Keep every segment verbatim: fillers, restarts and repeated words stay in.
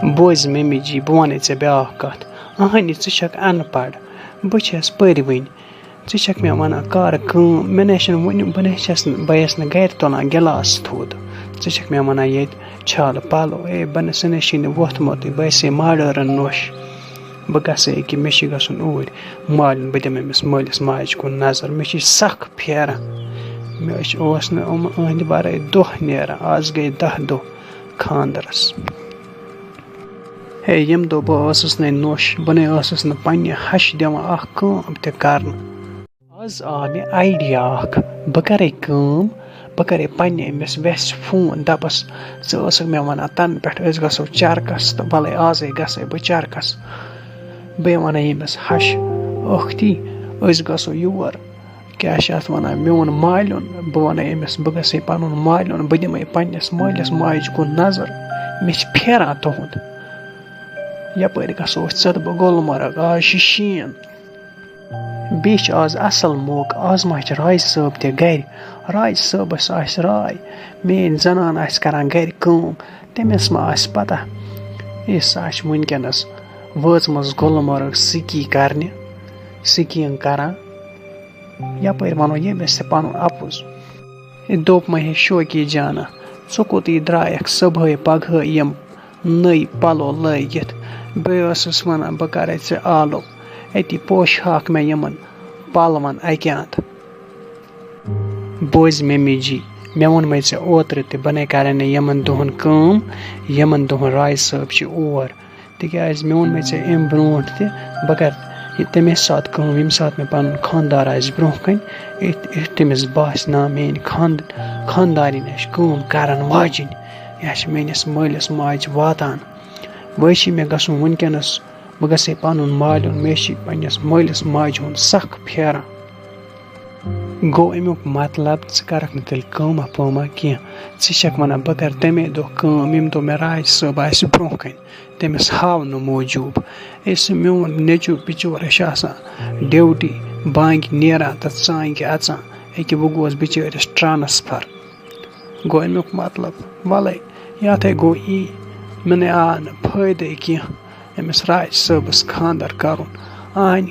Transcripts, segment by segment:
بوز ممی جی، بہٕ وَنے ژےٚ بیٛاکھ کَتھ۔ اَہنہِ، ژٕ چھَکھ اَن پَڑھ، بہٕ چھَس پٔرۍ وٕنۍ۔ ژٕ چھَکھ مےٚ وَنان کَر کٲم، مےٚ نَے چھَنہٕ وٕنہِ، بہٕ نَے چھَس نہٕ، بہٕ یَس نہٕ گَرِ تُلان گِلاس تھوٚد۔ ژٕ چھَکھ مےٚ وَنان ییٚتہِ چھَل پَلو، اے بہٕ نہٕ، سُہ نَے چھِنہٕ ووٚتھمُتٕے، بہٕ ہَسے ماڈٲرٕن نوٚش۔ بہٕ گژھٕ أکہِ، مےٚ چھِ گژھُن اوٗرۍ مالیُن، بہٕ دِمہٕ أمِس مٲلِس ماجہِ کُن نظر، مےٚ چھِ سَخ پھیران۔ مےٚ ٲسۍ، اوس نہٕ یِم أہٕنٛدِ وَرٲے دۄہ نیران، آز گٔے دَہ دۄہ خانٛدرَس۔ ہے، ییٚمہِ دۄہ بہٕ ٲسٕس نَے نوٚش، بہٕ نَے ٲسٕس نہٕ پنٛنہِ ہَشہِ دِوان اَکھ کٲم تہِ کَرنہٕ۔ آز آو مےٚ آیڈیا اَکھ، بہٕ کَرَے کٲم، بہٕ کَرَے پنٛنہِ أمِس وٮ۪سہِ فون، دَپَس، ژٕ ٲسٕکھ مےٚ وَنان تَنہٕ پٮ۪ٹھ أسۍ گژھو چَرکَس، تہٕ وَلَے آزَے گژھَے بہٕ چَرکَس۔ بہٕ وَنَے ییٚمِس ہَش ٲختی، أسۍ گژھو یور، کیٛاہ چھِ اَتھ وَنان، میون مالیُن، بہٕ وَنَے أمِس، بہٕ گژھَے پَنُن مالیُن، بہٕ دِمَے پنٛنِس مٲلِس ماجہِ کُن نظر، مےٚ چھِ پھیران تُہُنٛد۔ یَپٲرۍ گژھو أسۍ ژٕ تہٕ بہٕ گُلمرگ، آز چھِ شیٖن۔ بیٚیہِ چھِ آز اَصٕل موقعہٕ، آز ما چھِ راج صٲب تہِ گَرِ، راج صٲبَس آسہِ راے، میٛٲنۍ زَنان آسہِ کَران گَرِ کٲم، تٔمِس ما آسہِ پَتہ۔ یہِ سا چھِ وٕنکٮ۪نَس وٲژمٕژ گُلمرگ سِکی کَرنہِ، سِکیٖنگ کَران۔ یَپٲرۍ وَنو ییٚمِس تہِ پَنُن اَپُز۔ ہے، دوٚپ مےٚ، ہے شوقی جانا، ژٕ کوٚت یہِ درٛایَکھ صُبحٲے پَگہٲے یِم نٔے پَلو لٲگِتھ؟ بہٕ ٲسٕس وَنان، بہٕ کَرَے ژےٚ آلو، أتی پوشہٕ ہاکھ مےٚ یِمَن پَلوَن اَکہِ اَنٛد۔ بوز ممی جی، مےٚ ووٚنمَے ژےٚ اوترٕ تہِ، بہٕ نَے کَرَے نہٕ یِمَن دۄہَن کٲم، یِمَن دۄہَن راج صٲب چھِ اور۔ تِکیٛازِ مےٚ ووٚنمَے ژےٚ اَمہِ برونٛٹھ تہِ، بہٕ کَرٕ یہِ تَمے ساتہٕ کٲم، ییٚمہِ ساتہٕ مےٚ پَنُن خانٛدار آسہِ برونٛہہ کَنہِ، یُتھ، یُتھ تٔمِس باسہِ، نا، میٛٲنۍ خانٛد-، خانٛدارِنۍ آسہِ کٲم کَرَن واجِنۍ، یہِ آسہِ میٛٲنِس مٲلِس ماجہِ واتان۔ وۄنۍ چھِ مےٚ گژھُن وٕنکٮ۪نَس، بہٕ گژھٕ ہے پَنُن مالیُن، مےٚ چھِ پنٛنِس مٲلِس ماجہِ ہُنٛد سَخ پھیران۔ گوٚو اَمیُک مطلب، ژٕ کَرَکھ نہٕ تیٚلہِ کٲمہ پٲمہ کینٛہہ۔ ژٕ چھَکھ وَنان، بہٕ کَرٕ تَمے دۄہ کٲم، ییٚمہِ دۄہ مےٚ راج صٲب آسہِ برونٛہہ کَنہِ۔ تٔمِس ہاونہٕ موٗجوٗب۔ ہے، سُہ میون نیٚچوٗ بِچور، یہِ چھُ آسان ڈیوٹی، بانٛگہِ نیران تہٕ ژانٛگہِ اَژان۔ أکہِ وۄنۍ گوس بِچٲرِس ٹرٛانسفر۔ گوٚو اَمیُک مطلب، وَلَے، یَتھ ہے گوٚو یی، مےٚ نَے آو نہٕ فٲیدَے کینٛہہ أمِس راج صٲبَس خانٛدر کَرُن۔ آہنہِ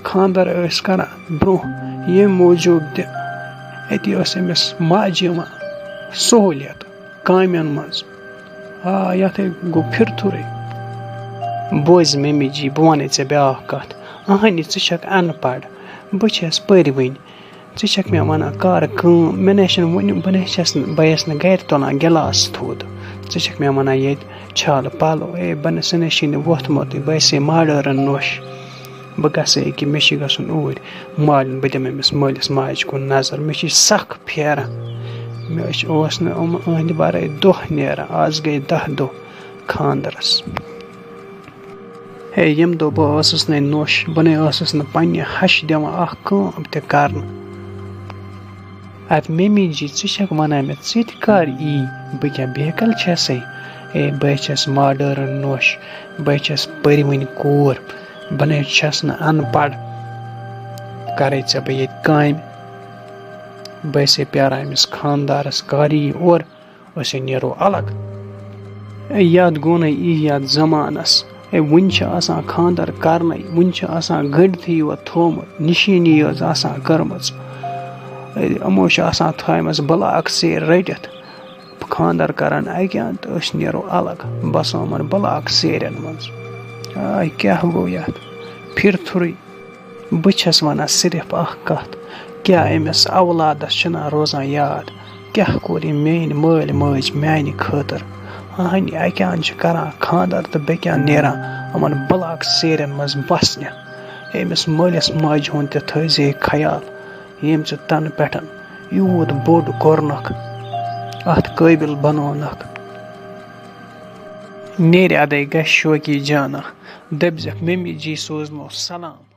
خانٛدر ٲسۍ کَران برونٛہہ، ییٚمہِ موٗجوٗب تہِ أتی ٲس أمِس ماجہِ یِوان سہوٗلیت کامٮ۪ن منٛز۔ آ، یَتھ ہے گوٚو پھِرتھُرٕے۔ بوز ممی جی، بہٕ وَنے ژےٚ بیٛاکھ کَتھ۔ اَہنہِ، ژٕ چھَکھ اَن پَڑھ، بہٕ چھَس پٔرۍ وٕنۍ۔ ژٕ چھَکھ مےٚ وَنان کَر کٲم، مےٚ نَے چھَنہٕ وٕنہِ، بہٕ نَے چھَس نہٕ، بہٕ یَس نہٕ گَرِ تُلان گِلاس تھوٚد۔ ژٕ چھَکھ مےٚ وَنان ییٚتہِ چھَل پَلو، اے بہٕ نہٕ، سُہ نَے چھِنہٕ ووٚتھمُتٕے، بہٕ ہَسے ماڈٲرٕن نوٚش۔ بہٕ گژھٕ أکہِ، مےٚ چھِ گژھُن اوٗرۍ مالیُن، بہٕ دِمہٕ أمِس مٲلِس ماجہِ کُن نظر، مےٚ چھِ سَخ پھیران۔ مےٚ ٲسۍ، اوس نہٕ یِم أہٕنٛدِ وَرٲے دۄہ نیران، آز گٔے دَہ دۄہ خانٛدرَس۔ ہے، ییٚمہِ دۄہ بہٕ ٲسٕس نَے نوٚش، بہٕ نَے ٲسٕس نہٕ پنٛنہِ ہَشہِ دِوان اَکھ کٲم تہِ کَرنہٕ۔ اَدٕ ممی جی، ژٕ چھَکھ وَنان مےٚ، ژٕ تہِ کَر یی؟ بہٕ کیٛاہ بیکَل چھَسَے؟ ہے، بہٕ چھَس ماڈٲرٕن نوٚش، بہٕ چھَس پٔرۍوٕنۍ کوٗر، بہٕ نَے چھَس نہٕ اَن پَڑھ۔ کَرَے ژےٚ بہٕ ییٚتہِ کامہِ؟ بہٕ ٲسَے پیٛاران أمِس خانٛدارَس، کَر یی اورٕ؟ أسۍ ہے نیرو الگ۔ اے، یَتھ گوٚو نَے یی یَتھ زمانَس۔ اے، وٕنہِ چھِ آسان خانٛدر کرنَے، وٕنہِ چھِ آسان گٔنڈتھٕے یوت تھوٚومُت، نِشٲنی یٲژ آسان کٔرمٕژ۔ اے، یِمو چھِ آسان تھایمَژٕ بلاک سیرِ رٔٹِتھ۔ خانٛدر کران اَکہِ اَنٛدٕ تہٕ أسۍ نیرو الگ، بَسو یِمَن بلاک سیرٮ۪ن منٛز۔ آے، کیٛاہ گوٚو یَتھ؟ پھِرتھُرٕے۔ بہٕ چھَس وَنان صرف اَکھ کَتھ، کیٛاہ أمِس اولادَس چھِنہ روزان یاد، کیٛاہ کوٚر أمۍ میٛٲنۍ مٲلۍ مٲج میٛانہِ خٲطرٕ؟ اَہَنہِ اَکہِ اَنٛدٕ چھِ کَران خانٛدَر تہٕ بیٚکہِ اَنٛدٕ نیران یِمَن بلاک سیرٮ۪ن منٛز بَسنہِ۔ أمِس مٲلِس ماجہِ ہُنٛد تہِ تھٲیزِ خیال، ییٚمۍ ژٕ تَنہٕ پٮ۪ٹھ یوٗت بوٚڑ کوٚرنَکھ، اَتھ قٲبِل بَنوونَکھ۔ نیرِ اَدَے گژھِ شوقی جانہ، دٔپزٮ۪کھ ممی جی سوزنو سلام۔